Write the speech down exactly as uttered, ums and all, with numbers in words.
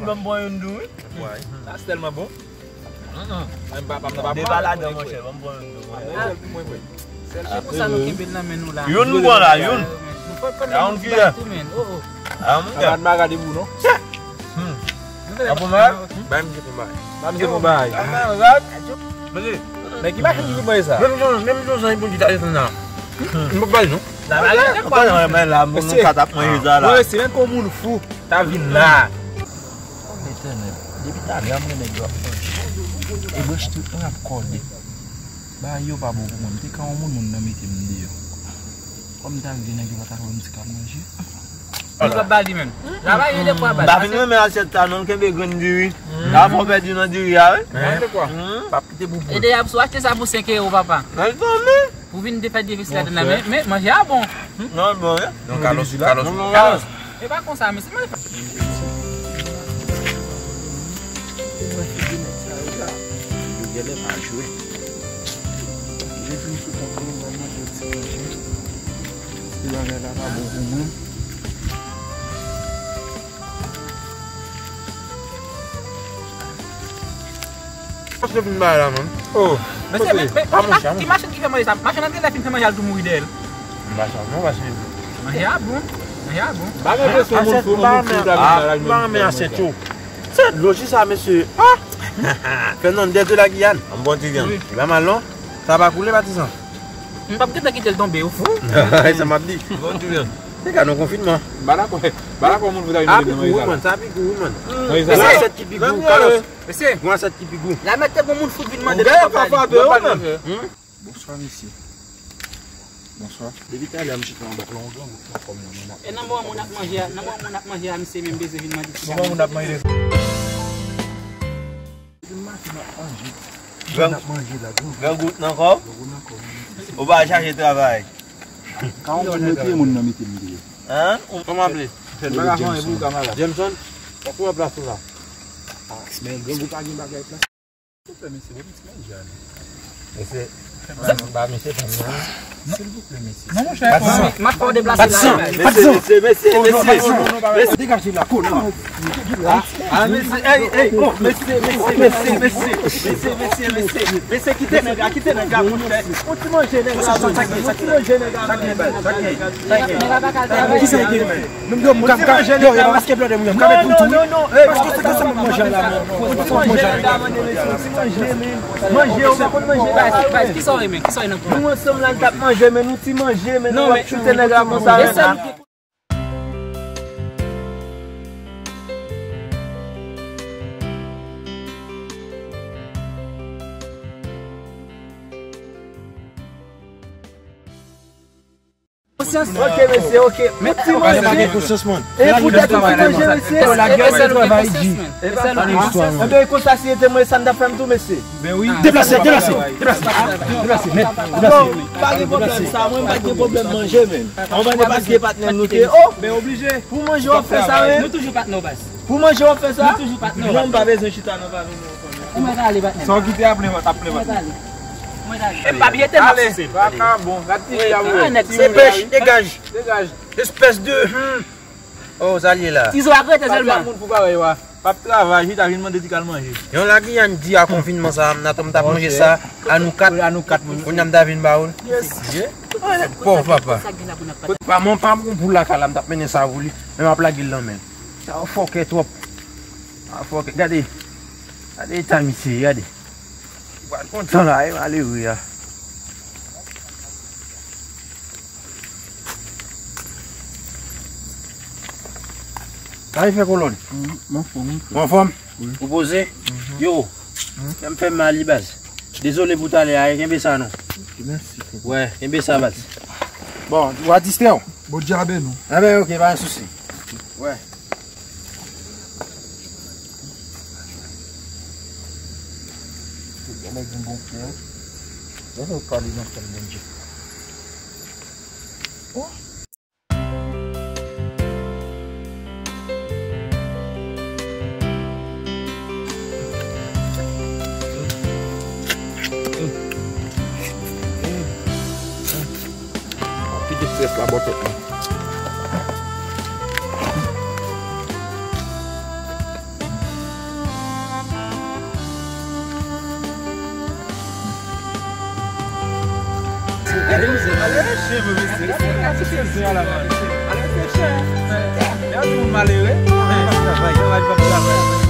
Ban m pran youn tou, wi. Sa tèlman bon. Menm papa m nan pa pran. Depa ladan, monchè, ban m pran youn tou, monchè. Se pou sa nou kenbe l nan men nou la. Youn m pran la, youn. Nou fòk konn youn ti bay tou, men. Oh, oh. Ah, mon gars. Sa pa mal gade pou non. Sa bon mal? Bay misye konbay. Bay misye konbay. Mesye, men ki machin ki bay sa? Menm jan, menm jan, jan, bon, di ta desann la. M pa bay non. La, la, la, la, la, la, nou kat ap manje sa la. Mwen resi menm kon moun fou. Ta vin la. O Letènèl, depi talè a m wè nèg yo ap manje. E branch tout mwen ap kòde. Bagay yo pa bon pou mwen. M te ka yon moun, moun nan mete m deyò. Kòm m ta vle nèg yo pa ta ban m ti kap manje. Li p ap ba li menm. Travay e de fwa ba li. M pa fin renmen asyèt sa non, kenbe grenn diri. Sa fò pèdi nan diri a, wi. Gade kwa. M p ap kite pou pou. E de ap sou achte sa pou senk ewo, papa. Mèt fanmi. Pou vin te fè devis ladan la, men, men manje a bon. Non, bon, wi. Non, Carlos, Carlos. Carlos. E pa konsa, mesye, manje. Yo genlè pa jwe. Yo vin sou kont mwen, ban mwen yon ti manje. Paske bagay la pa bon pou mwen. Paske vin bay la, man. Oh, mesye, men, men, pa monchè, ki machann ki fè manje sa? Machann nan te lè fin fè manje, al tou mouri dèyè l. Machann, non, paske manje a bon. Manje a bon. Pa gen presyon moun fou, moun fou ta vin bay la, m pa renmen asyèt yo. Se dlo, ki sa, mesye? Ah! Fernandez de la Guyane. Yon bon ti vyann. E pa mal, non? Sa pa koule, patizan? M p ap gentan kite l tonbe, ou fou? E sa m ap di. Bon ti vyann. Se ka nan konfinman. M pa dakò. M pa dakò moun fou ta vin mete m nan manje sa la. Sa pi gou, wi, man. Sa pi gou, wi, man. Yon asyèt ki pi gou, Carlos. Mesye. Yon asyèt ki pi gou. La mèt te gon moun fout vin mande nan kòb la li. Bonswa, mesye. Bonswa. Depi talè a, m chita anba longan, nan kòm nan men. E nan moman moun ap manje a, nan moman moun ap manje a, misye menm bezwen vin mande ti bagay. Moman moun ap manje. Depi maten m ap manje. Gran, gran gout nan kò w? Gran gout nan kò. Ou pa chache travay. Ka yon moun mete moun nan mete m deyò. Hein? Kòman aple? Fè bagay pou ou, kamarad. Jameson, pa pran plas ou la. Men gran gout pa gen bagay plas. Silvouplè, mesye, bon ti manje a, non. Mesye, ba, ba, mesye, pa nan. Silvouplè, mesye. Non, monchè. M ap fè w deplase la. Patizan, patizan. Mesye, mesye, mesye, mesye. Degaje la, konnen. Ah, mesye, ey, ey, oh, mesye, mesye, mesye, kite nèg la, kite nèg la, monchè. Yon ti manje nèg la, yon ti manje nèg la. Kisa e gen? Menm yo, m ka, m ka, yo, yo pa maske blòdè mwen, m ka met pou tou. Non, non, non, non, paske se konsa m ap manje la, men. Yon ti manje nèg la, manje, mesye, yon ti manje, men. Manje, ou pa konn manje la. Baz, baz, kisa w renmen? Kisa w renmen? Nou ansanm la, n t ap manje, men nou ti manje, men nou ap choute nèg la konsa, men. Konsyans. Ok, mesye, ok. Pou ti manje. E pou dat ou ti manje, mesye. E sèl ou gen konsyans, men. E sèl ou gen konsyans. Enben, e konsa, si se te mwen, sa n t ap fè m tou, mesye. Ben wi. Deplase, deplase, deplase. Deplase, men, deplase. Non, pa gen pwoblèm sa, mwen, m pa gen pwoblèm manje, men. Anvan de paske patnè nou te, oh. Ben oblije. Pou manje, w ap fè sa, men. Nou toujou patnè, baz. Pou manje, w ap fè sa? Nou toujou patnè. Non, m pa bezwen chita nan pale nou ankò, non. Ou mèt ale, patnè. Sa w kite a plen vant, ap plen vant. Ou mèt ale. Ou mèt ale. E pa byen te mèt. Ale, vakabon, gad ti nèg la, wi. Se pèch, degaj. Degaj. Espès de, hmm. Oh, sa l ye la. Ti zo ak rete sèlman. Pa moun pou parèy ou a. P ap travay, chita vin mande ti kal manje. Yon Lagiyàn di a konfinman sa, m nan tann m t ap manje sa, a nou kat. A nou kat moun. Kounye a m ta vin ba ou l. Yes. Pòv papa. Pa mwen pa m gon poul lakay la, m t ap mennen sa pou li. Men m ap lage l nan men l. Sa fòkè twòp. Sa fòkè. Gade. Gade eta misye, gade. Ou pral kontan la, e malere a. Sa e fè kolòn? M anfòm, wi. Ou anfòm? Wi. Ou poze? Yo, kè m fè m mal wi baz. Dezole pou talè a, kenbe sa non. Ok, mèsi, koko. Wè, kenbe sa baz. Bon, w a distrè w. Bondye a beni w. Enben, ok, pa gen sousi. Wè. Tout bon nèg gen bon kè. Lè nou pale nan kè Bondye. Oh. Kite strès la bò tèt mwen. Malere chen, wi, mesye. Gade kantite zen a la, man. Malere se chen. Lè yo di moun malere, travay, travay, pa travay.